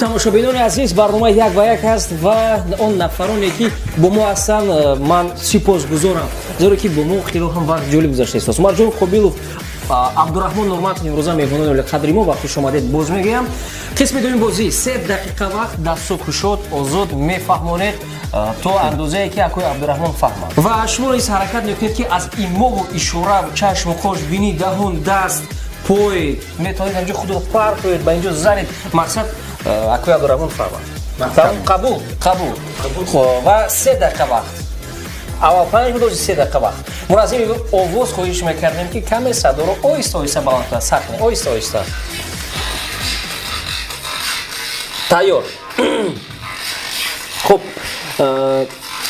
Тамошобинони азиз, барнома «Як ба як» аст ва он нафароне, ки бо мо ҳастанд, ман сипосгузорам, зеро ки бо мо хело ҳам вақт ҷолиб гузашта истааст. Умарҷон Қобилов, Абдураҳмон Нурматов имрӯза меҳмонони олиқадри мо ва хушомадед боз мегӯям. Қисми дуюми бозӣ, 3 дақиқа вақт, дасту кушод, озод мефаҳмонед то андозае, ки акои Абдураҳмон фаҳмад, ва шумо низ ҳаракат мекунед, ки аз имову ишора, чашму қош, бинӣ, даҳон, даст, пой метавонед ҳамҷо худро партоед, ба инҷо занед. Мақсад, акои Абдураҳмон фаҳмад. Қабул, қабул. Ва 3 дақиқа вақт, аввал 5 буд, 3 дақиқа вақт. Муназзими овоз, хоҳиш мекардем, ки каме садоро оҳиста оҳиста баланд кунад. Сахт не, оҳиста оҳиста. Тайёр. Хуб,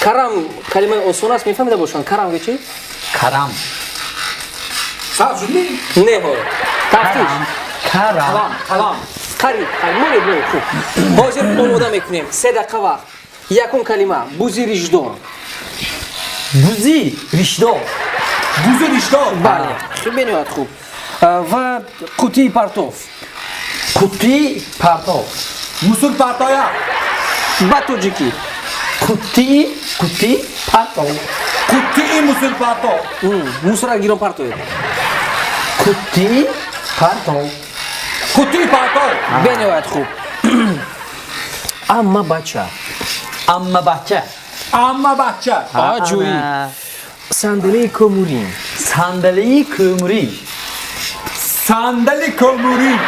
карам калимаи осон аст, мефаҳмида бошанд. Карам чӣ? Карам. Саб шуд? Не, ҳо, тафтиш. Карам. Калам. Қариб, монед, монед. Хуб, ҳозир омода мекунем. 3 дақиқа вақт. Якум калима: бузи ришдор. Бузи ришдор. Бузи ришдор. Бале, бениҳоят хуб. Ва қуттии партов. Қуттии партов. Мусор партоя. Ба тоҷикӣ? Қуттии партов. Қуттии мусор партов. Мусора гирон партоед. Қуттии партов. Қуттии партов. Бениҳоят хуб. Амма бача. Амма бача. Амма бача. Аҷоиб. Сандалии кӯмурин. Сандалии кӯмурин. Сандали кӯмурин.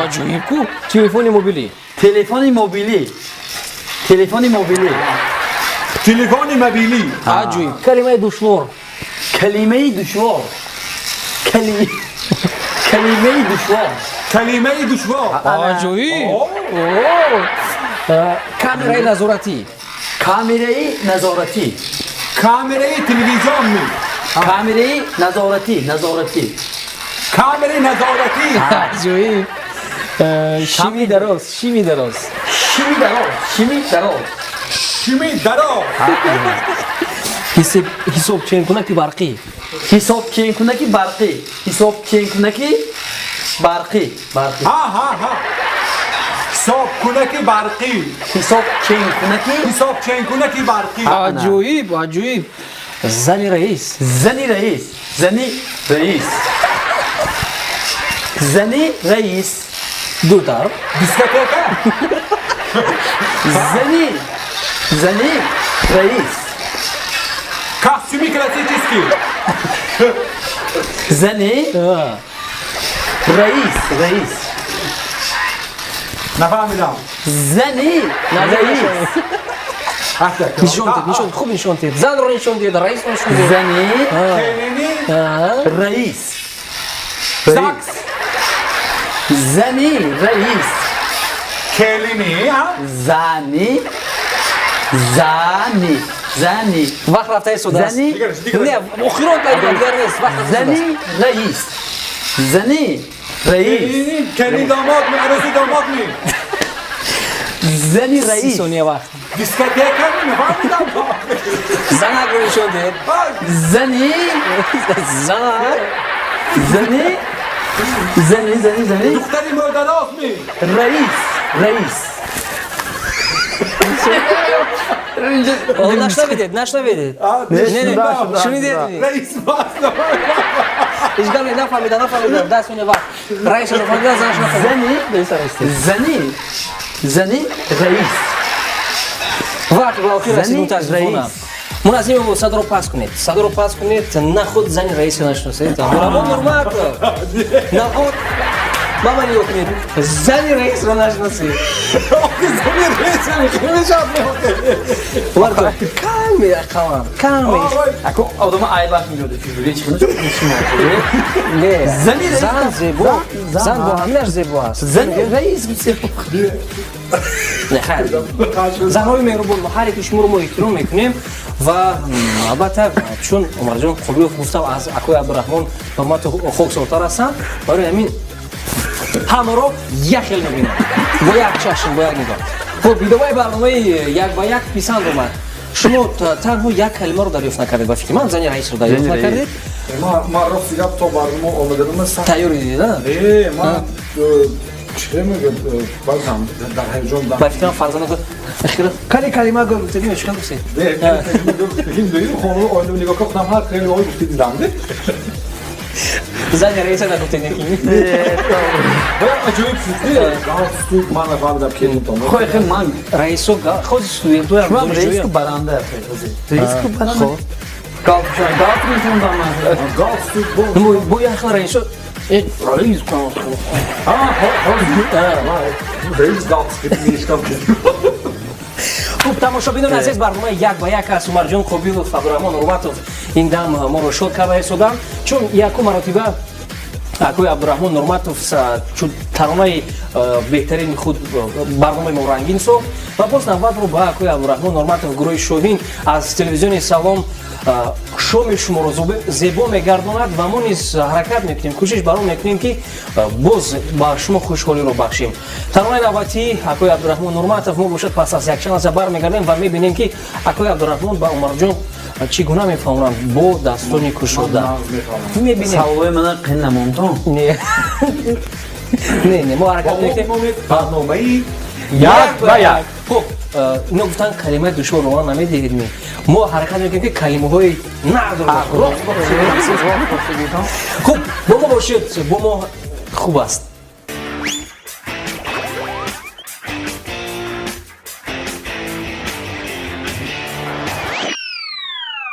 Аҷоиб ку. Телефони мобилӣ. Телефони мобилӣ, телефони мобилӣ. Телефони мобилӣ. Аҷоиб. Калимаи душвор. Калимаи душвор, калимаи душвор. Калимаи душвор. Аҷоиб. Камераи назоратӣ. Камераи назоратӣ. Камераи телевизионӣ. Камераи назоратӣ, назоратӣ. Камераи назоратӣ. Аҷоиб. Шими дароз, шими дароз. Шими дароз, шими дароз. Шими дароз. Ҳисобченкунаки барқӣ. Ҳисобченкунаки барқӣ, ҳисобченкунаки барқӣ, барқӣ. Ҳа, ҳа, ҳа, ҳисобкунаки барқӣ. Ҳисобченкунаки. Ҳисобченкунаки барқӣ. Аҷоиб, аҷоиб. Зани раис. Зани раис, зани раис, зани раис. Дуртар. Дискотека. Зани раис. Костюми классический. Зани раис, раис. Нафаҳмидам. Зани раис. Нишон дед, нишон, хуб нишон дед. Занро нишон дед, раисро нишон дед. Зани Келини. раис. Закс. Зани раис. Келини, ҳа. Зани, зани, зани. Вақт рафта истодааст. Зани. Не, охирон калима, дигар нест, вақт рафта. Зани раис, зани раис. Келини, келини домод ми, аруси домод ми. Зани 30 раис. сония вақт. Дискотека ми, нафаҳмидам. Занакро нишон дед. Зани. Занак. Зани, зани, зани, зани. Духтари мӯдароз ми. Раис, раис. Нашнавидед, нашнавидед. Не, не, шунидед? Раис. Ҳеҷ гап не, нафаҳмида, нафаҳмида. 10 сония вақт. Раисро нафаҳмида, занаш нафаҳмида. Зани, зани, зани раис. Вақт ба охир расид. Зани Мутаассифона. раис. Муназзими, садоро паст кунед, садоро паст кунед. Нахуд зани раиса нашиносед, Абдураҳмон Нурматов, нахуд мама нигоҳ кунед, зани раисро нашиносед. Зани раиса мешавад. Умарҷон, каме ақаллан, каме. Ако одама айбаш меёда, чӣ чӣ. Не. Зани раис. Зан зебо, зан бо ҳаминаш зебо аст. Зани раис. Не, хайр, занҳои меҳрубон, мо ҳар яки шуморо мо эҳтиром мекунем ва албатта, чун Умарҷон Қобилов гуфтам, аз акои Абдураҳмон Нурматов хоксортар ҳастанд, барои ҳамин ҳамаро як хел мебинам, бо як чашм, бо як нигоҳ. Хуб, идомаи барномаи «Як ба як» писанд омад. Шумо танҳо як калимаро дарёфт накардед, ба фикри ман, зани раисро дарёфт Зани раис. накардед. Ман рости гап, то барнома омаданама сахт Тайёр дидед, а? Э, ман Чӣ мегӯяд, баъзан дар ҳаяҷон Ба фикрам, фарзанда кали калима гӯ гуфтагӣ, чӣ гуфтед? Хона оина нигоҳ кардам, худам ҳар калимаҳое гуфти дидам. Зани раиса нагуфтед? Бояд аҷоиб шуд, галстук, ман нафаҳмидам келинтон. Хой, хе, ман Раисо хози студентоям. Шумо раиску баранда, раиску баранда. Галстук, галстук метавонам ман. Галстук бо Бо як хел раисо раис. Раис галстук мешкам. Хуб, тамошобинони азиз, барномаи «Як ба як» аст. Умарҷон Қобилов, Абдураҳмон Нурматов ин дам моро шод карда истоданд, чун якум маротиба акои Абдураҳмон Нурматов чун таронаи беҳтарини худ барномаи мо рангин сохт. Ва боз навбатро ба акои Абдураҳмон Нурматов, гурӯҳи «Шоҳин» аз телевизиони «Салом» шоми шуморо зебо мегардонад. Ва мо низ ҳаракат мекунем, кӯшиш бар он мекунем, ки боз ба шумо хушҳолиро бахшем. Таронаи навбатӣ, акои Абдураҳмон Нурматов. Мо бошад, пас аз якчанд лаҳза бармегардем ва мебинем, ки акои Абдураҳмон ба Умарҷон чӣ гуна мефаҳмонанд бо дастони кушода. Мебинем. Саволои мана қин намонтон. Не, не, не, мо ҳаракат мекунем. Барномаи «Як ба як». Хуб, ино гуфтанд, калимаи душвор ба ман намедиҳед. Ми мо ҳаракат мекунем, ки калимаҳои нағз. Хуб, бо мо бошед, бо мо хуб аст.